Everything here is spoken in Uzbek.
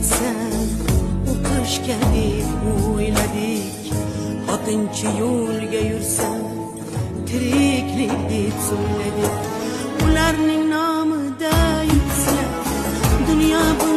Ketsa o'qishga deb o'yladik, xotinchi yo'lga yursa tiriklik deb so'yladik. Ularning nomida yutsa dunyo.